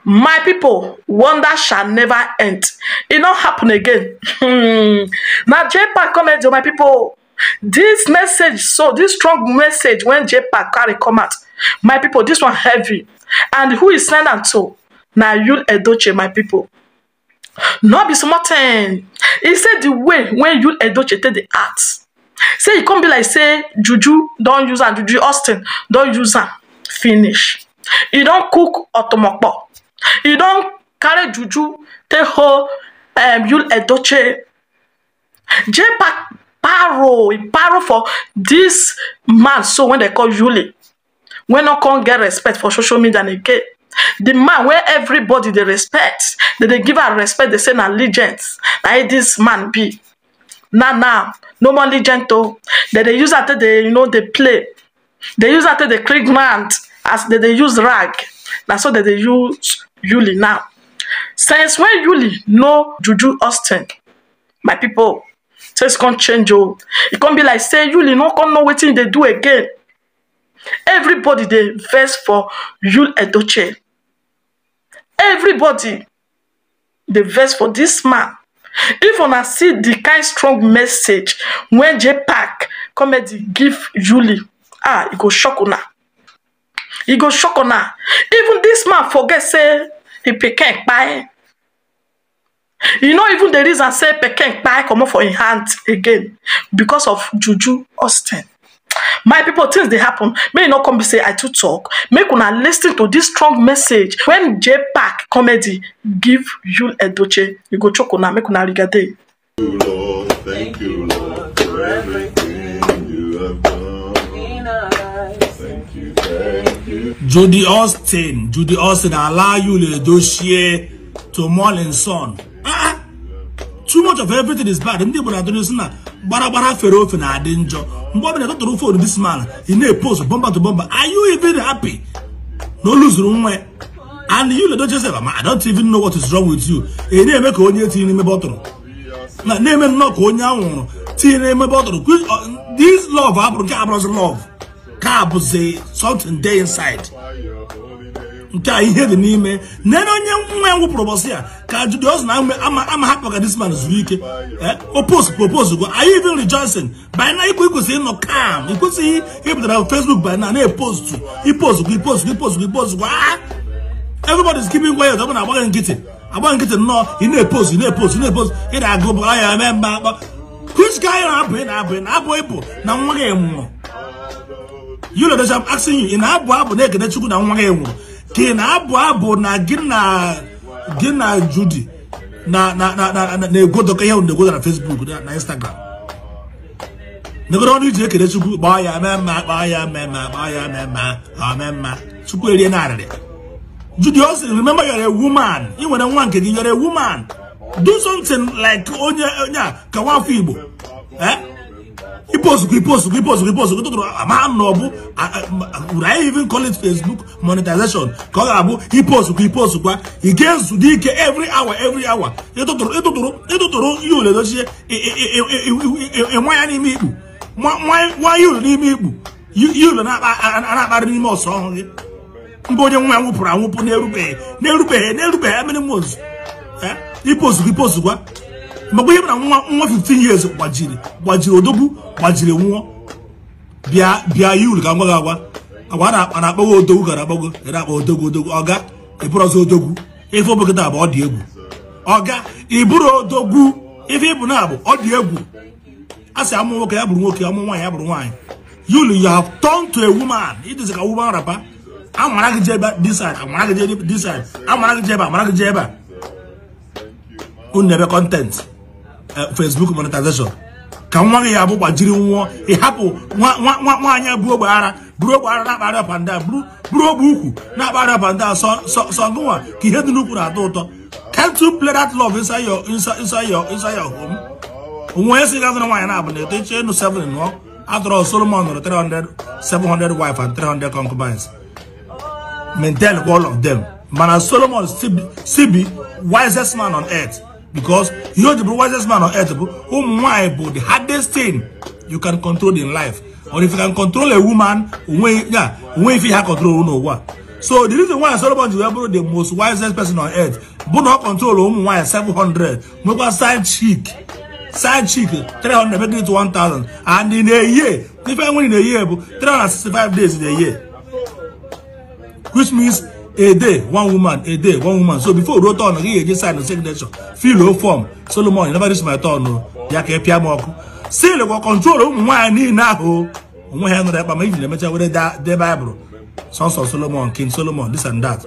My people, wonder shall never end. E no happen again. Na Jpac Comedy, my people. This message, so this strong message when Jpac carry come out, my people, this one heavy. And who is send am to? Na Yul Edochie, my people. No be small thing. E say the way when Yul Edochie take the act, say e come be like say Juju don use am, Juju Austin don use am finish. E don cook otomokpo. E don carry Juju take hold Yul Edochie. Jpac paro, e paro for this man so when they call Yul, when no come get respect for social media again. The man where everybody they respect, they give her respect, they say na legend. Na this man be. Now, no more legend though. They use that they you know they play. They use that they click man as they use rag. Now so that they use Yul now. Since when Yul no Juju Austin, my people, things can't change. Oh, it can't be like say Yul no come know what they do again. Everybody they verse for Yul Edochie. Everybody they verse for this man. If una see the kind strong message when Jpac Comedy give Yul, it go shock una. It go shock una. Even this man forget say he pikin kpai. You know, even the reason say pikin kpai come up for in hand again because of Juju Austin. My people, things they happen. May not come be say I too talk. Make una listen to this strong message when Jpac Comedy give Yul Edochie. You go choke una, make una rigade. Lord, thank you, Lord, for everything you have done. Thank you, thank you. Judy Austin, allow Yul Edochie to mourn his son. Too much of everything is bad. Ndị Igbo na-adị sị na gbara gbara fere ofe na-adị njọ. Mgbe ọbụla tọtụrụ phone this man, ị na-epost bomber to bomber. Are you even happy? No lose nwa. And you Edochie sef, I don't even know what is wrong with you. Ị na-eme ka onye tinye n'ime bọtụlụ. Na na-eme nnọọ ka onye anwụrụ tinye n'ime bọtụlụ. This love abụrụ nke abụrụzi love. Ka abụzi something there inside. Nke a ihe dị n'ime nene onye nwa ya nwụpụrụ ụbọchị ya ka Judy Austin ama hapụ ka this man zuru ike. Opose propose go. Are you even rejoicing? By now ikwe kwesịrị ịnọ calm. Ikwesịghị ịpụtara Facebook by now na-epost ipost ipost ipost ipost. Everybody is keeping quiet. Ọ bụ na agbaghị nkịtị agbaghị nkịtị nnọọ ị na-epost ị na-epost ị na-epost ị na-agụ bụ ya eme mba akpa. Which guy na-abụ ị na-abụ ị na-abụ ịbụ na nwa gị nwụrụ? Yul Edochie, I'm asking you, ị na-abụ abụ na-ekene Chukwu na nwa gị nwụrụ? Ka ị na-abụ abụ na gị na Judy na na na na na-egodo ihe na-egodo na Facebook na Instagram. Negodo ọnụ iji ekele Chukwu gbaa ya mee mma gbaa ya mee mma gbaa ya mee mma mee mma Chukwu erie na arịrị. Judy Austin, remember you're a woman. Ị nwere nwa nke gị, you're a woman. Do something like onye onye a ka nwafọ Igbo. Eh? Ipost, ipost, ipost, ipost. Would I even call it Facebook monetization? Ipost, ipost, he gets every hour, every hour. Why you you you Mgbe ihe na nwa 15 years gbajiri gbajiri odogwu gbajiri nwụọ bịa bịa Yul ka ngwa gị agwa agwa na na-akpọgo odogwu gara akpọgo ị akpọ odogwu odogwu ọga ịbụrụ ọzọ odogwu ife obokịta bụ ọ dị egwu ọga ịbụrụ odogwu ife ịbụ na abụ ọ dị egwu a sị amụ nwoke ya bụrụ nwoke amụ nwaanyị ya bụrụ nwaanyị. Yul, you have turned to a woman. It is like a woman rapper. Amara gị jee ebe this side, amara gị jee this side, amara gị jee ebe, amara gị jee ebe. Unu ebe content Facebook monetization ka nwa gị ya bụ gbajiri nwụọ ịhapụ nwaanyị bụ ogbe ara buru ogbe ara na-akparị ọpanda buru ogbe ukwu na-akparị ọpanda sọ gụnwa ka ihe dị n'ukwu na-atọ ụtọ. Can't you play that love inside your inside your inside your home? Onwe si ga nwaanyị na-abụ na eto iche enu 7 nụọ. After all, Solomon nụrụ 300 700 wife and 300 concubines. Maintain all of them. Mana Solomon still be wisest man on earth. Because you know the wisest man on earth, why the hardest thing you can control in life. Or if you can control a woman, yeah, if you have control, no what. So the reason why Solomon ji wee bụrụ the most wisest person on earth bụ na ọ control ụmụ nwaanyị 700, nwekwa side chick, side chick 300, making it 1000. And in a year, ife enwere in a year bụ 365 days in a year, which means a day one woman, a day one woman. So before ruo turn gị ga-eji sign signature, fill form. Solomon, you never reach my turn o, ya ka ị pịa m ọkụ. Still gwa control ụmụ nwaanyị niile ahụ onwe ha nụrụ ekpa ma iji na-emecha were dee Baịbụl, Sons of Solomon, King Solomon, this and that.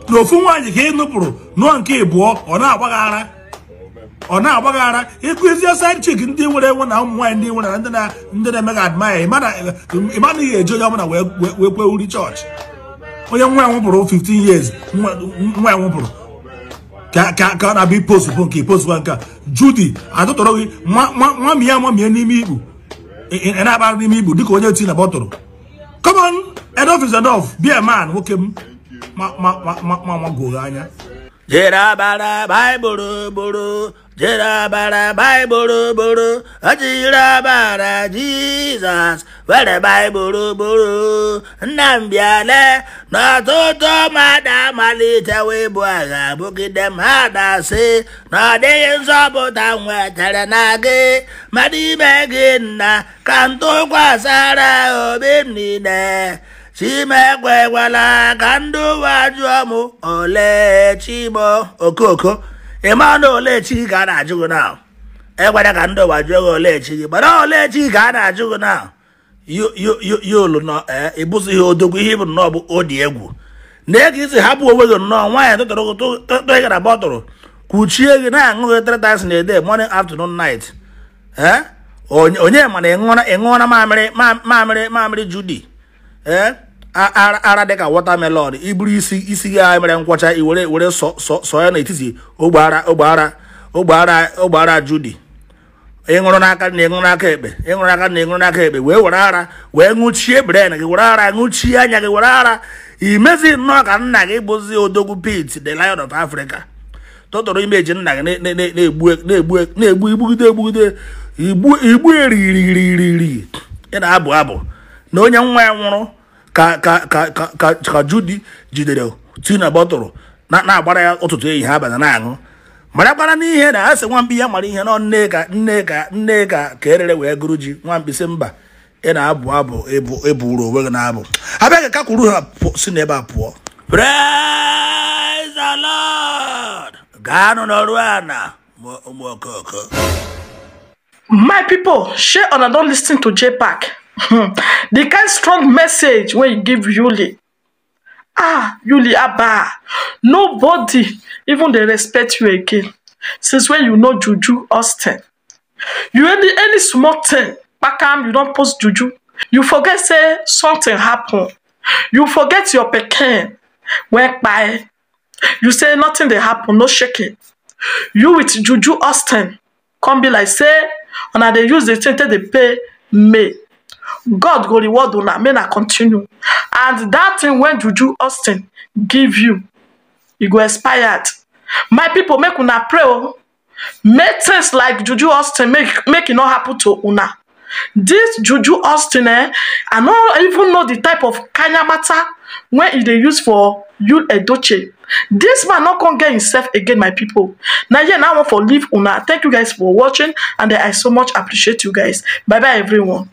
N'ofu nwaanyị ka ị nụpụrụ nụọ nke ịbụọ, ọ na-agbaghara, ọ na-agbaghara. Ịkụzie side chick ndị nwere enwe na ụmụ nwaanyị ndị nwere na ndị na-eme gị admire, ịma na ị ga-eji onye ọbụla wee kwe uri chọọchị. Onye nwa ya nwụpụrụ 15 years, nwa ya nwụpụrụ ka ọ na-abịa post bụ nke post nke a. Judy atụtụrụ gị nwamie ya nwamie n'ime ikpu, ị na-akpara n'ime ikpu dịka onye ti na bọtụrụ. Come on, enough is enough. Be a man, nwoke m ma ma ma ma ma magoro anya. Jerabara Baịbụrụ bụrụ, jerabara Baịbụrụ bụrụ, ejirabara Jizọs were Baịbụrụ bụrụ. Nna m bịale n'ọtụtụ mmadụ amalitewo ibu agha bugide m, ha na-asị na ọ dịghị nzọpụta nwetara na gị, ma n'ime gị nna ka m tụkwasara obi m niile. Chimekwekwala ka ndị ụwa jụọ m ole chimo okoko. Ịma na ole chi ka a na-ajụ gị na ekwere ka ndị ụwa jụọ gị ole chi gị, mana ole chi ka a na-ajụ gị na yolu nọ ịbụzi ihe odogwu, ihe ịbụ nnọọ bụ odi egwu na ego isi hapụ onwe gị nnọọ. Nwaanyị tụtụrụ tụtụ gị na bọtụrụ kwuchie gị na-aṅụ gị 3 times in a day, morning, afternoon, night. Ee, onye mana ịṅụọra mamịrị mamịrị mamịrị Judy, ee, ara dịka watermelon, iburu isi isi gị a mere nkwọcha, i were were sọ sọ sọ ya n'etiti ogbe ara ogbe ara ogbe ara ogbe ara Judy. Ịṅụrụ n'aka na ịṅụrụ n'aka ekpe, ịṅụrụ n'aka na ịṅụrụ n'aka ekpe, wee were ara wee ṅụchie brain gị, were ara ṅụchie anya gị, were ara imezi nnọọ ka nna gị bụzi odogwu Pete the Lion of Africa. Tụtụrụ imeji nna gị na-egbu na-egbu na-egbu igbugide egbugide igbu igbu eririri. Ị na-abụ abụ na onye nwa ya nwụrụ ka ka ka ka ka Judy jidere tii na bọtụrụ na-agbara ya ụtụtụ ehihie abalị na-aṅụ. Marakwara n'ihe na asị nwamkpi ya mara ihe nọ nne ka nne ka nne ka ka erere wee gụrụ ji. Nwamkpi sị mba, ị na-abụ abụ ịbụrụ onwe gị na-abụ abịaghị ka kwuru ha si n'ebe a pụọ. Praise the Lord. Gaanụ n'ọrụ ana ụmụ okoko. My people, shey una don listen to JPAC, the kind strong message wey e give Yuli. Ah, Yuli Abba, nobody even dey respect you again since when you know Juju Austin. You any small thing kpakam, you don post Juju. You forget say something happen. You forget your pikin wey kpai. You say nothing dey happen, no shaking. You with Juju Austin come be like say una dey use the thing take dey pay me. God go reward una, make na continue. And that thing wey Juju Austin give you, e go expired. My people, make una pray o. Make things like Juju Austin make e no happen to una. This Juju Austin, I no even know the type of kanyamata wey e dey use for Yul Edochie. This man no come get himself again, my people. Now here now I want for leave una. Thank you guys for watching, and I so much appreciate you guys. Bye bye, everyone.